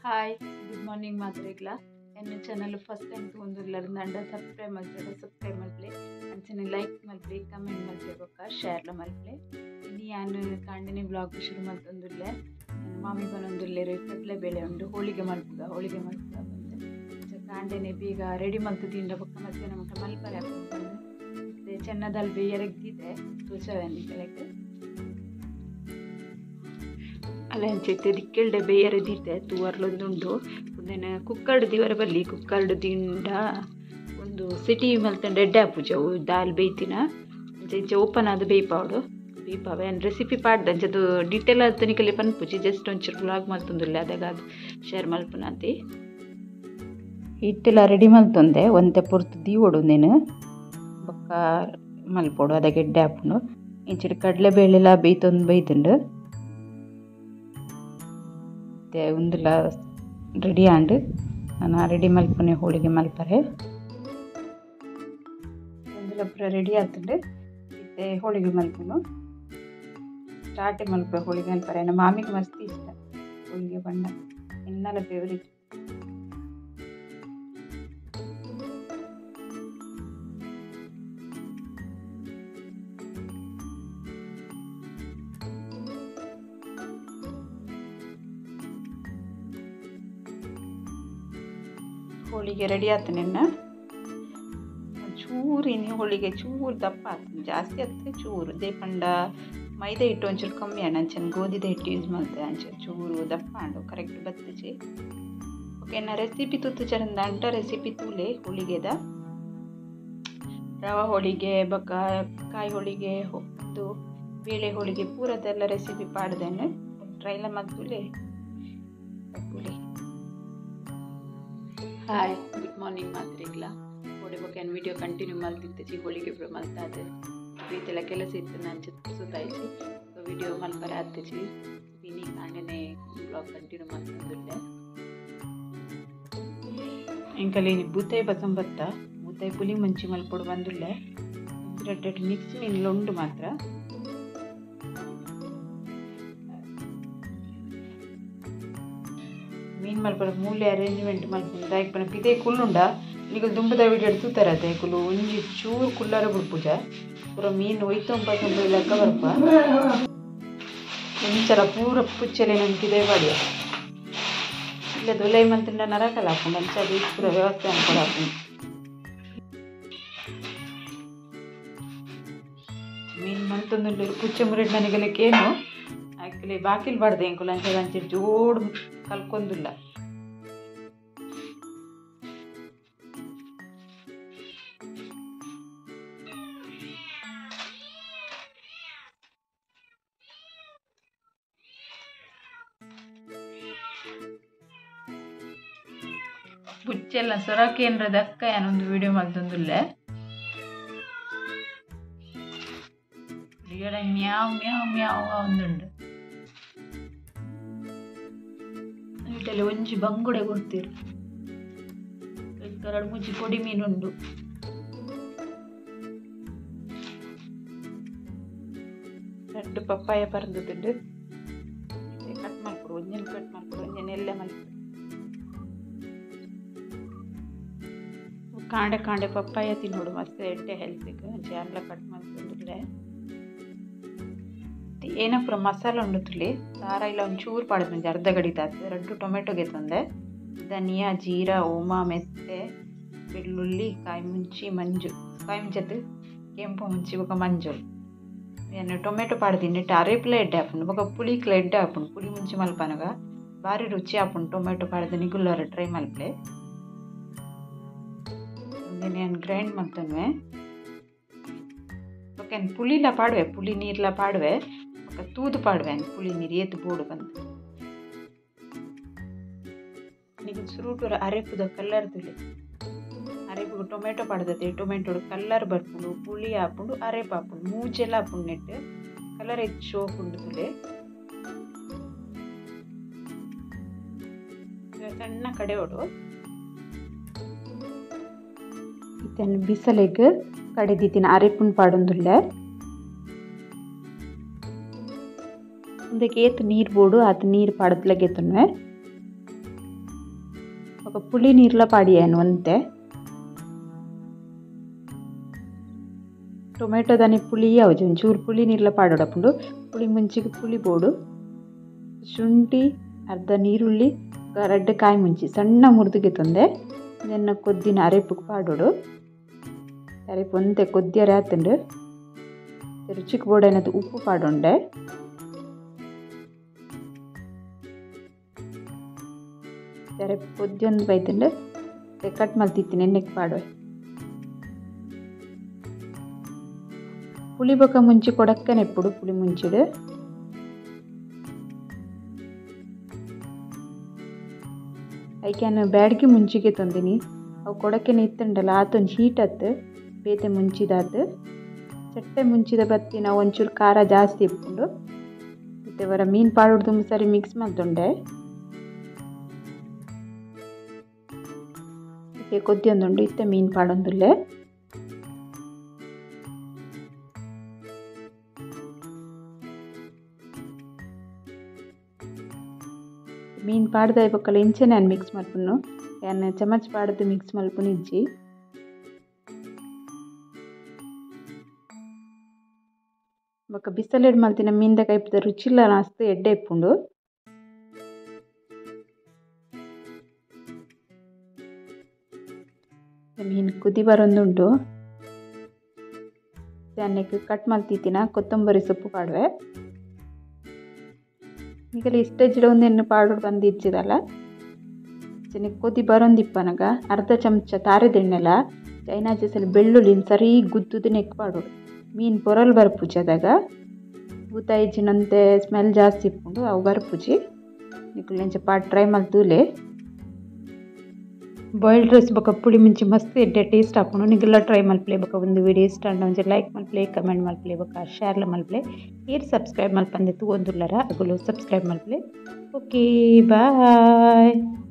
Hi good morning ಮಾತ್ರೆಗ್ಲ ಎನ್ನ channel first time ತೂಂದುಲ್ಲರ್ ಅಂಡ subscribe ಮಲ್ಪಲೆ subscribe ಮಲ್ಪಲೆ ಅಂಚನೆ ಲೈಕ್ ಮಲ್ಪಲೆ ಕಮೆಂಟ್ ಮಲ್ಪಲೆ ಬೊಕ್ಕ ಶೇರ್ಲ ಮಲ್ಪಲೆ. ಇನಿ ಯಾನ್ ಕಾಂಡನೆ ಬ್ಲಾಗ್ ಶುರು ಮಲ್ತೊಂದುಲ್ಲೆ. ಮಾಮಿ ಬನೊಂದುಲ್ಲೆರ್ ಕಡಲೆ ಬೇಳೆ ಉಂಡು ಹೋಳಿಗೆ ಮಲ್ಪುಗ ಹೋಳಿಗೆ ಮಲ್ಪುಗ ಬಂದು ಕಾಂಡನೆ ಬೇಗ ರೆಡಿ ಮಲ್ತು ತಿಂಡ ಬೊಕ್ಕ ಮಧ್ಯಾಹ್ನ ಮಟ್ಟ ಮಲ್ಪರೆ ಆಪುಂಡು. ಚೆನ್ನದಲ್ಲಿ ಬೇಯರಗ್ದಿದೆ ತೋಚವೆ ಕಲೆಕ್ ಅಲ್ಲ ಅಂಚೈತೆ ದಿಕ್ಕೆಲ್ಡೆ ಬೇಯರೆ ದೀತೆ ತೂವರ್ಲೊಂದುಂಡು. ಉಂದೆನ್ ಕುಕ್ಕರ್ಡ್ ದೀವರೆ ಬಲ್ಲಿ ಕುಕ್ಕರ್ಡ್ ದಿಂಡ ಒಂದು ಸಿಟಿ ಮಲ್ತಂಡ ಎಡ್ಡೆ ಆಪುಜಿ ಅವು ದಾಲ್ ಬೇಯ್ತಿನ ಅಂಚ ಇಂಚ ಓಪನ್ ಆದ್ ಬೇಯ್ಪಾವೊಡು ಬೇಯ್ಪಾವೆ. ಆ್ಯಂಡ್ ರೆಸಿಪಿ ಪಾಡ್ದ ಅಂಚದು ಡೀಟೇಲ್ ಆದ್ ನಿಕಲೆ ಪನ್ಪುಜಿ ಜಸ್ಟ್ ಒಂಚೂರು ಬ್ಲಾಗ್ ಮಲ್ತೊಂದುಲ್ಲೆ ಅದಾಗ ಅದು ಶೇರ್ ಮಲ್ಪುನಾತಿ. ಹಿಟ್ಟೆಲ್ಲ ರೆಡಿ ಮಲ್ತೊಂದೆ ಒಂತೆ ಪೊರ್ತು ದೀವೊಡು ಉಂದೆನ್ ಬೊಕ್ಕ ಮಲ್ಪೊಡು ಅದಾಗ ಎಡ್ಡೆ ಆಪುಂಡು. ಇಂಚಿಡ್ ಕಡಲೆ ಬೇಳೆಲ ಬೇಯ್ತೊಂದು ಬೈದುಂಡು ಉಂದುಲ ರೆಡಿ ಆಂಡ್. ನಾನು ರೆಡಿ ಮಲ್ಪುನೆ ಹೋಳಿಗೆ ಮಲ್ಪರೆ ಉಂದುಲ ಪೂರ ರೆಡಿ ಆತುಂಡು. ಇತ್ತೆ ಹೋಳಿಗೆ ಮಲ್ಪುನು ಸ್ಟಾರ್ಟ್ ಮಲ್ಪೆ ಹೋಳಿಗೆ ಮಲ್ಪರೆ. ನನ್ನ ಮಾಮಿಗೆ ಮಸ್ತ್ ಇಷ್ಟ ಹೋಳಿಗೆ ಬಣ್ಣ ಎನ್ನಲ ಫೇವರೇಟ್. ಹೋಳಿಗೆ ರೆಡಿ ಆಯ್ತು. ನಿನ್ನ ಚೂರು ಇನ್ನು ಹೋಳಿಗೆ ಚೂರು ದಪ್ಪ ಆಯ್ತು ಜಾಸ್ತಿ ಆಯ್ತು ಚೂರು ದೇಪಂಡ ಮೈದಾ ಹಿಟ್ಟು ಒಂಚೂರು ಕಮ್ಮಿ ಆಂಡ್ ಅಂಚನೆ ಗೋಧಿದ ಹಿಟ್ಟು ಯೂಸ್ ಮಾಡ್ತೆ ಅಂಚೆ ಚೂರು ದಪ್ಪ ಆಂಡು ಕರೆಕ್ಟ್ ಬತ್ತಿಜಿ. ಓಕೆ ನಾ ರೆಸಿಪಿ ತೂತು ಚರಂದ ಅಂಟ ರೆಸಿಪಿ ತೂಲೆ ಹೋಳಿಗೆದ ರವೆ ಹೋಳಿಗೆ ಬೊಕ್ಕ ಕಾಯಿ ಹೋಳಿಗೆ ಇದು ಬೇಳೆ ಹೋಳಿಗೆ ಪೂರದೆಲ್ಲ ರೆಸಿಪಿ ಪಾಡ್ದೇನೆ ಟ್ರೈಲ ಮಲ್ತುಲೆ ತಪ್ಪುಲೆ. ಹಾಯ್ ಗುಡ್ ಮಾರ್ನಿಂಗ್ ಮಾತ್ರೆಗ್ಲ ಹೋಳಿ ಬೊಕ್ಕ ವಿಡಿಯೋ ಕಂಟಿನ್ಯೂ ಮಲ್ತಿತ್ತೀಚಿ ಹೋಳಿಗೆ ಪೂರ ಮಲ್ತಾದೆ ಬೇತೆಲ್ಲ ಕೆಲಸ ಇತ್ತು ನಾನು ಸುತ್ತಾಯಿಸಿ ವಿಡಿಯೋ ಮಲ್ಪರೆ ಆತಿಚಿ. ಇನಿ ಕಾಂಡನೆ ಬ್ಲಾಗ್ ಕಂಟಿನ್ಯೂ ಮಲ್ತೊಂದುಲ್ಲೆ. ಎಂಕಲ್ ಇನಿ ಬೂತಾಯಿ ಬಸಂಬತ್ತ ಬೂತಾಯಿ ಪುಲಿ ಮುಂಚಿ ಮಲ್ಪೊಡು ಬಂದುಲ್ಲೆ. ರೆಡ್ ಮಿಕ್ಸ್ ಮೀನ್ಲ ಉಂಡು ಮಾತ್ರ. ಮೀನು ಮಲ್ಪರ ಮೂಲೆ ಅರೇಂಜ್ಮೆಂಟ್ ಮಲ್ಪುಂಡು ದಾಯೆಗ್ ಪಂಡ ಪಿದಯಿ ಕುಲ್ಲುಂಡ ನಿಕುಲು ದುಂಬುದ ವಿಡಿಯೋಡ್ ತೂತರತೆ ಕುಲು ಒಂಜಿ ಚೂರು ಕುಲ್ಲರ ಬುಡ್ಪುಜ ಪೂರ ಮೀನು ಒಯ್ತೊಂಬ ಪತ್ತೊಂಬ ಲೆಕ್ಕ ಬರ್ಪ ಒಂಚರ ಪೂರ ಪುಚ್ಚೆಲೆ ನನ್ ಪಿದಯಿ ಪಾಡ್ಯ ಇಲ್ಲ ದೊಲೈ ಮಲ್ತುಂಡ ನರಕಲ ಆಪುಂಡು ಅಂಚ ಅದು ಪೂರ ವ್ಯವಸ್ಥೆ ಅನ್ಕೊಡು ಆಪುಂಡು. ಮೀನು ಮಲ್ತೊಂದುಲ್ಲೆರ್ ಪುಚ್ಚೆ ಮುರೆಡ್ ನನಗೆಲಕ್ಕೇನು ಆಕ್ಚುಲಿ ಬಾಕಿಲ್ ಬಾಡ್ದೆ ಎಂಕುಲು ಅಂಚ ಅಂಚೆ ಜೋಡು ಕಲ್ಕೊಂದುಲ್ಲ. ಪುಚ್ಚೆಲ್ಲ ಸೊರಕೇನ್ರದ ಅಕ್ಕ ಯಾನೊಂದು ವಿಡಿಯೋ ಮಲ್ತೊಂದುಲ್ಲೆ. ಮ್ಯಾವ್ ಮ್ಯಾವ್ ಮ್ಯಾವ್ ಒಂದುಂಡು ಇಟ್ಟಲ್ಲಿ ಒಂಜಿ ಬಂಗುಡೆ ಕೊಡ್ತೀರು ಎರಡು ಮುಂಚಿ ಪೊಡಿ ಮೀನುಂಡು. ಎರಡು ಪಪ್ಪಾಯ ಪರಂದುಂಡು ಕಟ್ ಮಾಡ್ಕೊಡು ಒಂಜನ್ ಕಟ್ ಮಾಡ್ಕೊಡು ಒಂಜನ್ ಎಲ್ಲ ಮಲ್ಪು. ಕಾಂಡೆ ಕಾಂಡೆ ಪಪ್ಪಾಯ ತಿನ್ನೋಡು ಮಸ್ತ್ ಎಡ್ಡೆ ಹೆಲ್ತಿಗೆ ಜಾನ್ಲ ಕಟ್ ಮಾಡ್ಕೊಂಡ್ರೆ. ಏನಪುರ ಮಸಾಲ ಉಂಡು ತುಲಿ ಖಾರ ಇಲ್ಲ ಒಂಚೂರು ಪಾಡ್ದು ಒಂಜಿ ಅರ್ಧ ಗಡಿತಾತು ಎರಡು ಟೊಮೆಟೊಗೆ ತಂದೆ ಧನಿಯಾ ಜೀರಾ ಓಮ ಮೆತ್ತೆ ಬೆಳ್ಳುಳ್ಳಿ ಕಾಯಿ ಮುಂಚಿ ಮಂಜು ಕಾಯಿ ಮುಂಚತ್ತು ಕೆಂಪು ಮುಂಚಿ ಬೊಕ ಮಂಜುಲ್ ಏನು ಟೊಮೆಟೊ ಪಾಡ್ದಿನಿ ಇಟ್ಟು ಅರೇಪುಲ ಎಡ್ಡೆ ಆಪುಂಡು ಬೊಕ ಪುಳಿಕ್ಲ ಎಡ್ಡೆ ಆಪುಂಡು ಪುಳಿ ಮುಂಚಿ ಮಲ್ಪನಗ ಭಾರಿ ರುಚಿ ಆಪುಂಡು ಟೊಮೆಟೊ ಪಾಡ್ದು ನಿಗುಲ್ಲರ ಟ್ರೈ ಮಲ್ಪಲೆ. ನಾನು ಗ್ರೈಂಡ್ ಮಲ್ತೊನ್ವೆ ಬೊಕ ಪುಳಿಲ ಪಾಡುವೆ ಪುಳಿ ನೀರ್ಲ ಪಾಡುವೆ ಬೊಕ ತೂದು ಪಾಡುವೆ ಪುಳಿ ನೀರು ಏತು ಬೋಡು ಬಂದು ನಿಗು ಸುರುಟುರ ಅರೆಪುದ ಕಲ್ಲರ್ ತುಲೆ ಅರೆಪುಗು ಟೊಮೆಟೊ ಪಾಡ್ದತೆ ಟೊಮೆಟೊ ಕಲ್ಲರ್ ಬರ್ಪುಂಡು ಪುಳಿ ಆಪುಂಡು ಅರೆಪು ಆಪುಂಡು ಮೂಜೆಲ ಆಪುಂಡು ನೆಟ್ ಕಲರ್ ಹೆಚ್ಚು ಶೋಕುಂಡು ತುಲೆ ಸಣ್ಣ ಕಡೆಯೋಡು. ಇತ್ತನ್ನು ಬಿಸಲೆಗ್ ಕಡೆದಿತ್ತಿನ ಅರೆಪುನ್ ಪಾಡೊಂದುಲ್ಲೆ. ಉಂದೆಕ್ ಏತ್ ನೀರು ಬೋಡು ಆತ್ ನೀರು ಪಾಡ್ದ್ಲಗೆ ತುನ್ವೆ. ಬೊಕ ಪುಳಿ ನೀರ್ಲ ಪಾಡಿಯೇನು ಒಂತೆ ಟೊಮೆಟೊ ದಾನೆ ಪುಳಿ ಯಾವುದು ಒಂಚೂರು ಪುಳಿ ನೀರ್ಲ ಪಾಡೋಡಪ್ಪುಂಡು ಪುಳಿ ಮುಂಚಿಗೆ ಪುಳಿ ಬೋಡು ಶುಂಠಿ ಅರ್ಧ ನೀರುಳ್ಳಿ ರಡ್ಡ್ ಕಾಯಿ ಮುಂಚಿ ಸಣ್ಣ ಮುರಿದುಗೆ ತಂದೆ ಇದನ್ನು ಕೊದ್ದಿನ ಅರೆಪುಗೆ ಪಾಡೋಡು ಅರೆಪು ಒಂತೆ ಕೊದ್ದಿಯರೆ ಆತುಂಡು ರುಚಿಗೆ ಬೋಡೈನದು ಉಪ್ಪು ಪಾಡೊಂಡೆ ಅರೆಪು ಕೊದ್ದಿಯೊಂದು ಬೈತುಂಡು ಕಟ್ ಮಲ್ತಿತ್ತೀನಿ ಎಣ್ಣೆಗೆ ಪಾಡುವೆ ಪುಳಿ ಬೊಕ ಮುಂಚಿ ಕೊಡಕ್ಕನೆ ಇಪ್ಪುಡು ಪುಳಿ ಮುಂಚಿಡು ಐಕ್ಯಾನ್ ಬ್ಯಾಡ್ಗೆ ಮುಂಚಿಗೆ ತಂದಿನಿ ಅವು ಕೊಡಕೆನೆ ಇತ್ತುಂಡಲ್ಲ ಆತೊಂದು ಹೀಟ್ ಅತ್ತು ಬೇತೆ ಮುಂಚಿದಾತು ಚಟ್ಟೆ ಮುಂಚಿದ ಬತ್ತಿ ನಾವು ಒಂಚೂರು ಖಾರ ಜಾಸ್ತಿ ಇಪ್ಪುಂಡು ಮತ್ತು ಅವರ ಮೀನು ಪಾಡೋದು ಸರಿ ಮಿಕ್ಸ್ ಮಲ್ತುಂಡೆ ಇತ್ತೆ ಕೊದ್ದಿಯೊಂದುಂಡು ಇತ್ತೆ ಮೀನು ಪಾಡೊಂದುಲ್ಲೆ ಮೀನು ಪಾಡ್ದ ಬೊಕ್ಕಲ ಇಂಚೆನೆ ನಾನು ಮಿಕ್ಸ್ ಮಲ್ಪುನು ಯಾನ್ ಚಮಚ್ ಪಾಡ್ದು ಮಿಕ್ಸ್ ಮಲ್ಪುನು ಇಜ್ಜಿ ಬೊಕ್ಕ ಬಿಸಲೆಡ್ ಮಲ್ತಿನ ಮೀನ್ದ ಕೈಪದ ರುಚಿಲ ಮಸ್ತ್ ಎಡ್ಡೆ ಇಪ್ಪುಂಡು ಮೀನು ಕುದಿ ಬರೊಂದುಂಡು ಅನ್ನಕ್ಕೆ ಕಟ್ ಮಲ್ತಿತ್ತಿನ ಕೊತ್ತಂಬರಿ ಸೊಪ್ಪು ಪಾಡುವೆ ಈಗಲ ಇಷ್ಟ ಒಂದೆಣ್ಣು ಪಾಡೋಡು ಬಂದು ಇಜ್ಜಿದಲ್ಲ ಚೆನ್ನ ಕೊದಿ ಬರೊಂದಿಪ್ಪನಗ ಅರ್ಧ ಚಮಚ ತಾರೆದೆಣ್ಣೆಲ ಚೈನಾಜಸಲ್ಲಿ ಬೆಳ್ಳುಳ್ಳಿ ಸರಿ ಗುದ್ದುದು ನೆಕ್ ಪಾಡೋಡು ಮೀನು ಪೊರಲ್ ಬರ್ಪುಜಿ ಅದಾಗ ಬೂತಾಯಿಜಿನಂತೆ ಸ್ಮೆಲ್ ಜಾಸ್ತಿ ಇಪ್ಪುಂಡು ಅವು ಬರ್ಪುಜಿ ನಿಕುಲು ಪಾಡ್ ಟ್ರೈ ಮಲ್ತೂಲೆ ಬಾಯ್ಲ್ಡ್ ರೈಸ್ ಬೊಕ ಪುಳಿ ಮುಂಚಿ ಮಸ್ತ್ ಎಡ್ಡೆ ಟೇಸ್ಟ್ ಆಪುಂಡು ನಿಗುಲ ಟ್ರೈ ಮಲ್ಪಲೆ ಬೊಕ ಒಂದು ವಿಡಿಯೋ ಇಷ್ಟ ಆಂಡ ಒಂಜಿ ಲೈಕ್ ಮಲ್ಪಲೆ ಕಮೆಂಟ್ ಮಲ್ಪಲೆ ಬೊಕ ಶೇರ್ಲ ಮಲ್ಪಲೆ ಏರ್ ಸಬ್ಸ್ಕ್ರೈಬ್ ಮಲ್ಪಂದೆ ತೂವೊಂದುಲ್ಲರ ಅಗುಲು ಸಬ್ಸ್ಕ್ರೈಬ್ ಮಲ್ಪಲೆ. Okay bye.